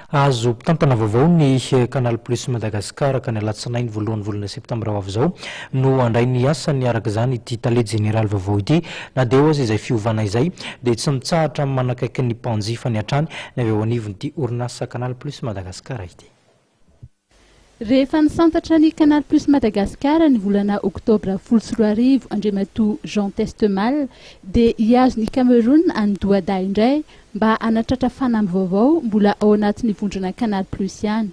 Hahazo mpitantana vaovao ny Canal Plus Madagascar ka ny alatsinainy voalohan'ny volana septambra ho avy izao no handray ny asany araka izany ity tale jeneraly vaovao ity. Na dia eo aza izay fiovana izay dia tsy mitsahatra manakaiky ny mpanjifany hatrany ny avy eo anivon'ity orinasa Canal Plus Madagascar ity. Rehefa nisantatra ny Canal Plus Madagascar ny volana oktobra 2010 Andriamatoa Jean Testemal dia hihazo ny Cameroun any Douada indray mba hanatratra fanamby vaovao mbola ao anatin'ny vondrona Canal Plus ihany.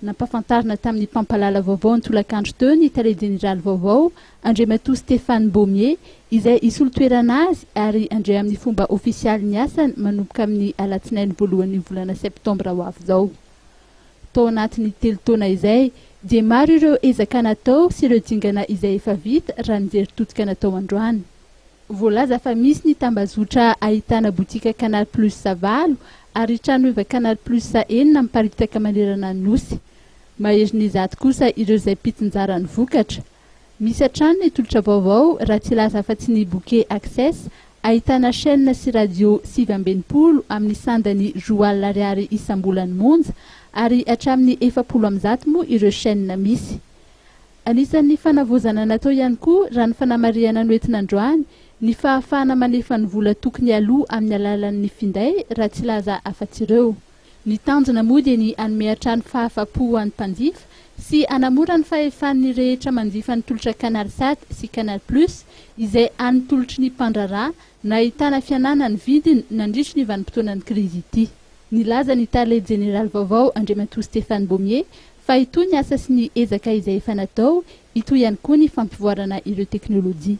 Nampahafantarina tamin'ny mpampalala vaovao ny tolakandro teo ny tale jeneraly vaovao, Andriamatoa Stéphane Baumier, izay hisolo toerana azy ary handray amin'ny fomba ofisialy ny asany manomboka amin'ny alatsinainy voalohan'ny volana septambra ho avy izao. Tao anatin'ny 3 taona izay dia maro ireo ezaka natao sy ireo dingana izay efa vita raha ny jery todika natao androany. Voalaza fa misy ny tambazotra ahitana botika Canal Plus valo ary tranoheva Canal Plus enina miparitaka manerana ny Nosy. Maherin'ny 100 kosa ireo izay mpitsinjara ny vokatra. Misy hatrany ny tolotra vaovao raha tsy hilaza afa-tsy ny bouquet Access ahitana chaîne sy radio 69 amin'ny sandany 20 ariary isam-bolany monja ary hatramin'ny 140 moa ireo chaîne misy. Anisan'ny fanavaozana natao ihany koa raha ny fanamarihana noentina androany ny fahafahana manefa ny vola tokony aloa amin'ny alalan'ny finday raha tsy hilaza afa-tsy ireo. Ny tanjona moa dia ny hanome hatrany fahafapo ho an'ny mpanjifa sy hanamora ny fahefan'ny rehetra manjifa ny tolotra Canal Sat sy Canal Plus izay hany tolotry ny mpandraharaha nahitana fianana ny vidiny nandritry ny vanim-potoanan'ny krizy ity. Nilaza ny tale jeneraly vaovao Andriamatoa Stéphane Baumier fa hitohy ny asa sy ny ezaka izay efa natao, hitohy ihany koa ny fampivoarana ireo teknolojia.